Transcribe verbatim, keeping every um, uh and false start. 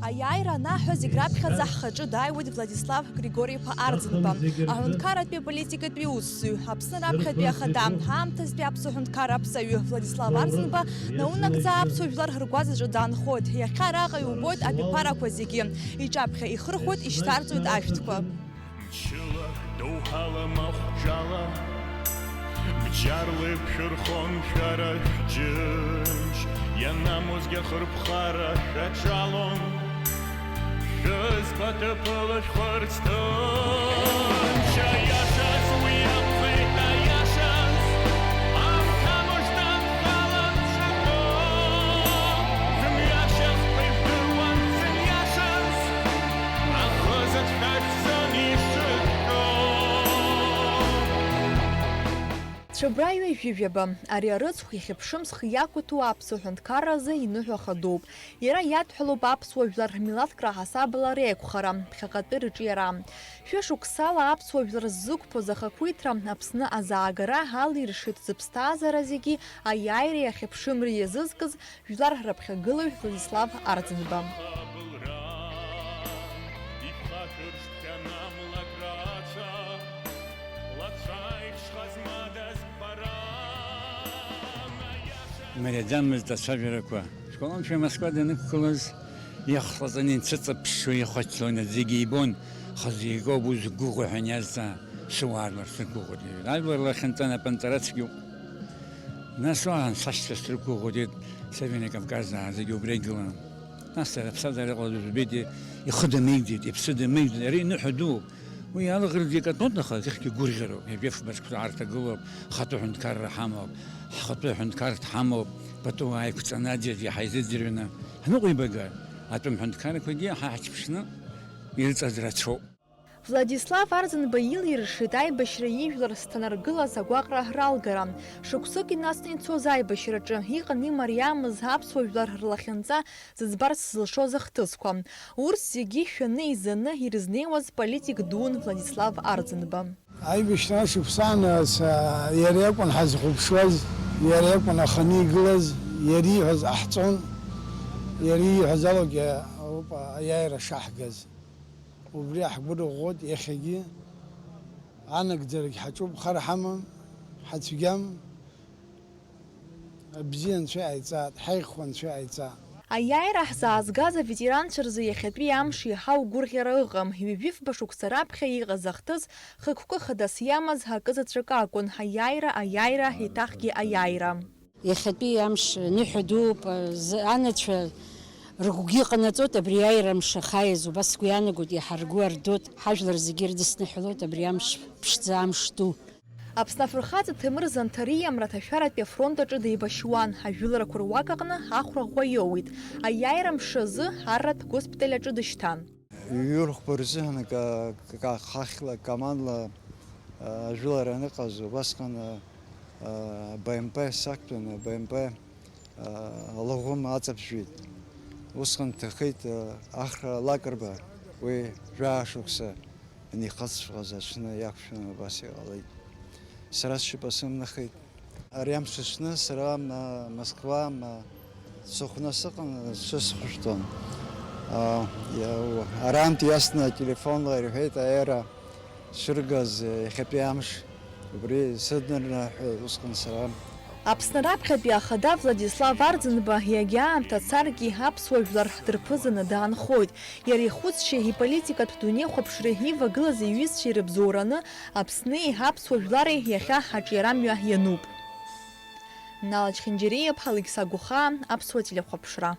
Аиааира анаҳҳәа, зегь раԥхьаӡа ҳхаҿы дааиуеит Владислав Григори-иԥа Арӡынба, аҳәынҭқарратәи аполитикатәи усзуҩ, Аԥсны раԥхьатәи ахада, аамҭазтәи аԥсуа ҳәынҭқарра аԥҵаҩы Владислав Арӡынба наунагӡа аԥсуа жәлар ргәаҵаҿы даанхоит. Иахьа араҟа иубоит абиԥарақәа зегьы, иҿаԥхьа ихырхәоит, ишьҭарҵоит ашәҭқәа. Мчыла, доуҳала, махәҿала, бџьарла иқәшәырхон шәара шәџьынџь, ианамуазгьы ахырԥхара шәаҿалон. Шәызқәа ҭыԥыла шәхырц ҭынч, аиашаз уи акәхеит, аиашаз, амҭа мыжда анхалан шәатәо, шәымҩашьахқәа ижәдыруан сыниашаз. Ахызаҵә шәаҿӡан ишыжәтәо. Цәыббра ҩажәижәаба, ари арыцхә иахьа ԥшымзх иақәыҭәоу аԥсуа ҳәынҭқарразы иныҳәа хадоуп. Иара иадҳәалоуп аԥсуа жәлар рмилаҭкра аҳасабала реиқәхара, ԥхьаҟатәи рыҿиара. Шәышықәсала аԥсуа жәлар ззықәԥоз ахақәиҭра, Аԥсны азаагара алиршеит зыԥсҭазаара зегьы аиааира иахьа ԥшымра иазызкыз Жәлар рыԥхьагылаҩ Владислав Арӡынба. Имариаӡамызт ацәажәарақәа. Школанцәа Москва данықәгылаз, иахҟаҵаны инцәыҵаԥшуа ихәачлон, зегьы ибон, хазы игоуп узгәыӷуа ҳәа иазҵаа, сыуаарлар сыргәыӷуеит, иҳәеит. Ажәлар лахьынҵа напынҵара цәгьоуп. Нас уаан сашьцәа срықәгәыӷуеит, Северный Кавказаа зегьы убра игылан. Нас дара аԥсҭазаара иҟалаз жәбеит, ихы дамеигӡеит, иԥсы дамеигӡеит, ари ныҳәа дууп. Уи иалаӷырӡ икатәоит, аха зегьгьы гәырӷьароуп, ҩажәи фба рҽқәа аарҭагылоуп, ҳхатәы ҳәынҭқарра ҳамоуп, ҳхатәы ҳәынҭқарра ҳамоуп, пату ааиқәҵаны аӡәаӡәы ҳаизыӡырҩны ҳныҟәибага, атәым ҳәынҭқаррақәагьы ҳа ҳаҽԥшны ирыҵаз рацәоуп. Владислав Арӡынба илиршеит аибашьра ижәлар зҭанаргылаз агәаҟра ралгара. Шықәсык инацны ицоз аибашьраҿы иҟан имариамыз аԥсуа жәлар рлахьынҵа зыӡбарц зылшоз ахҭысқәа. Урҭ зегьы шәаны изаны ирызнеиуаз политик дуун Владислав Арӡынба. Аибашьра ашықәс аан, ас, иара иакәын ҳазхәаԥшуаз, иара иакәын аханы игылаз, иара ииҳәаз ҟаҳҵон, иара ииҳәаз алоугьы ауп аиааира шаҳгаз. Убри ҳгәы рыӷәӷәоит иахьагьы. Анагӡарагь ҳаҿуп, хар ҳамам, ҳацәгьам. Абзиа Анцәа иҟаиҵааит, ҳаиӷьхо Анцәа иҟаиҵааит. Аиааира ҳзаазгаз аветеранцәа рзы иахьатәи амш иаҳа угәырӷьара ыҟам. Ҩажәи фба шықәса раԥхьа иҟаз ахҭыс хықәкы хадас иамаз акызаҵәык акәын, аиааира, аиааира, еиҭахгьы аиааира. Иахьатәи амш ныҳәа дууп, зы-, анацәа рыгәгьы ҟанаҵоит абри аиааира амш ахаиз, убас сгәы иаанагоит, иаҳа ргәы ардоит, ҳажәлар зегьы ирыдысныҳәалоит абри амш ԥшӡа, амш ду. Аԥсны афырхаҵа Ҭемыр Занҭариа амраҭашәаратәи афронт аҿы деибашьуан, ажәыларақәа руак аҟны ахәра ӷәӷәа иоуит. Аиааира амш азы арратә госпиталь аҿы дышьҭан. Ҩырхәба рзыҳәан ка-, ка-, хахьла, командла, а, ажәылара аныҟаз, убасҟан, а, а, Б М П сақәтәаны, Б М П, а, алаӷәым аҵаԥжәеит. Усҟан дҭахеит, а, Ахра Лакрба, уи жәаа шықәса анихыҵҵәҟьаз аҽны иақәшәаны убас иҟалеит. Сара сшьапы сымнахит. Ари амш аҽны сара, м, Москва, м, сыхәны сыҟан, сысхәышәтәон. А, иа-, арантә иасны ателефонла ирҳәеит, аера шыргаз, иахьатәи амш убри сыднарны ҳәа усҟан сара. Аԥсны раԥхьатәи ахада Владислав Арӡынба иагьа аамҭа царгьы аԥсуа жәлар дырԥызаны даанхоит. Иара ихәыцшьеи иполитикатә дунеихәаԥшреи ивагылаз иҩызцәеи рыбзоураны Аԥсни аԥсуа жәлари иахьа аҿиарамҩа иануп. Нала Чхинџьариа-иԥҳа, Алықьса Гәыхаа, Аԥсуа телехәаԥшра.